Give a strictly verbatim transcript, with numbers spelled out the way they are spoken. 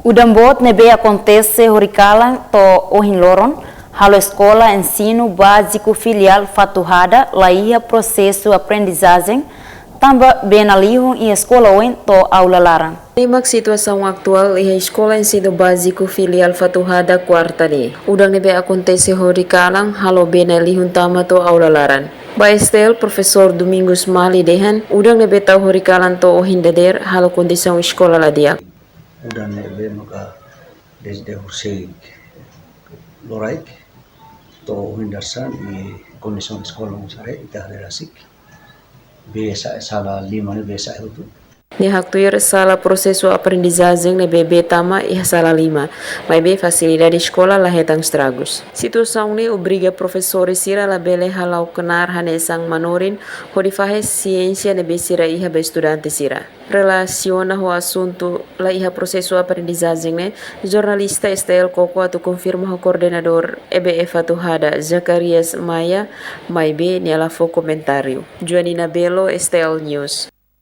Udan boot ne'ebé akontese horikalan to'o ohin loron, halo Eskola Ensinu Báziku Filiál Fatuhada la iha prosesu aprendizajen tanba bee nalihun iha eskola oin to'o aula laran. Ne'e mak situasaun atuál iha Eskola Ensinu Báziku Filiál Fatuhada, kuarta ne'e. Udan ne'ebé akontese horikalan halo bee nalihun tama to'o aula laran. Ba STL, Profesór Domingos Mali dehan, udan ne'ebé tau horikalan to'o ohin dadeer halo kondisaun eskola la di'ak. Udan ne'ebé maka dezde husi loraik to'o ohin dadeer-saan, i kondisaun eskola mós haree ita haree rasik. Bee sa'e sala lima ne'e, bee sa'e hotu. Nia haktuir sala prosesu aprendizajen ne'ebé bee tama iha sala lima, maibé fasilidade eskola la hetan estragus. Situasaun ne'e obriga profesór sira labele hala'o knaar hanesan manorin hodi fahe siénsia ne'ebé sira iha ba estudante sira. Relasiona ho asuntu la iha prosesu aprendizajen ne'e, jornalista STL koko atu konfirma ho koordenadór EBF Fatuhada, Zacarias Maia, maibé nia la fó komentáriu. Joanina Belo, STL News.